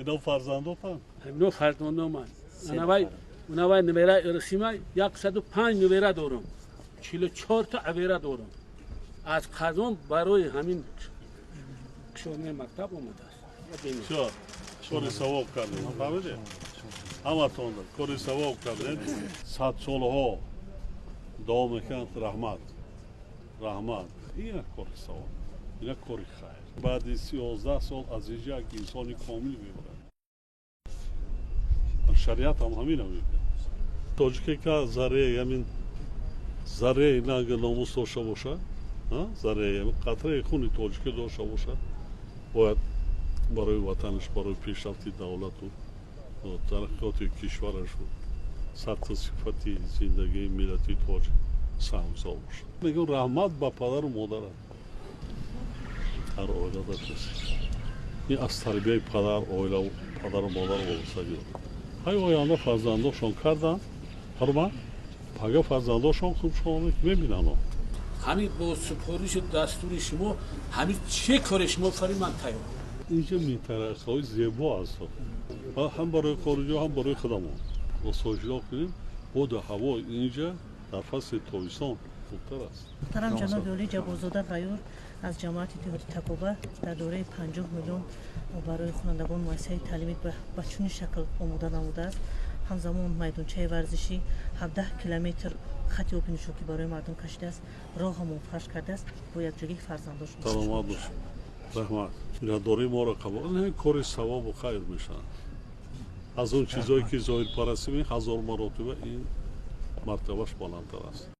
Ино фарзандотан? Ино фарзандоман. Анавай, унавай набера ирсима, 105 набера дорам. 44 та абера дорам. Аз Қазон барои ҳамин кушодани мактаб омадааст. Всё, кори савоб кардем, фаҳмидед? Ҳаматон кори савоб кардем. Садсолаҳо давом мекунанд. Раҳмат, раҳмат. Ин як кори савоб, ин як кори хайр. Баъди 11 сол аз инҷа як инсони комил мебарад. Шариат ҳам ҳамина мегӯяд. Тоҷике ка зарраи, ҳамин зарраи нанги номус дошта бошад, зарраи, қатраи хуни тоҷикӣ дошта бошад, бояд барои ватанаш, барои пешрафти давлату тараққиёти кишварашу сатҳу сифати зиндагии миллати тоҷик саҳмгузор бошад. Мегӯм, раҳмат ба падару модарат. Ҳар оилада ин аз тарбияи падар, оила, падару модар вобастагӣ дорад. Ҳай, оянда фарзандошон карданд, ҳурмат, пага фарзандошон хубшон мебинанд. Ҳамин бо супоришу дастури шумо, ҳамин чӣ коре шумо фари, ман тайёр. Инҷа минтақаҳои зебо аст, ҳам барои хориҷиҳо, ҳам барои худамон. Осоишгоҳ кунем. Боду ҳаво инҷа дар фасли тобистон хубтар аст. Муҳтарам ҷаноби олӣ, Ҷабборзода Ғаюр аз ҷамоати деҳоти Такоба дар доираи 50 миллион барои хонандагон муассисаи таълимӣ ба чунин шакл омода намудааст. Ҳамзамон майдончаи варзишӣ, 17 километр хати оби нӯшокӣ барои мардум кашидааст, роҳамон фарш кардааст. Бо якҷогии фарзандош. Саломат бош, раҳмат. Миннатдории моро қабул. Кори савобу хайр мешавад. Аз он чизое ки зоҳирпарастӣ, ҳазор маротиба ин мартабаш баландтар аст.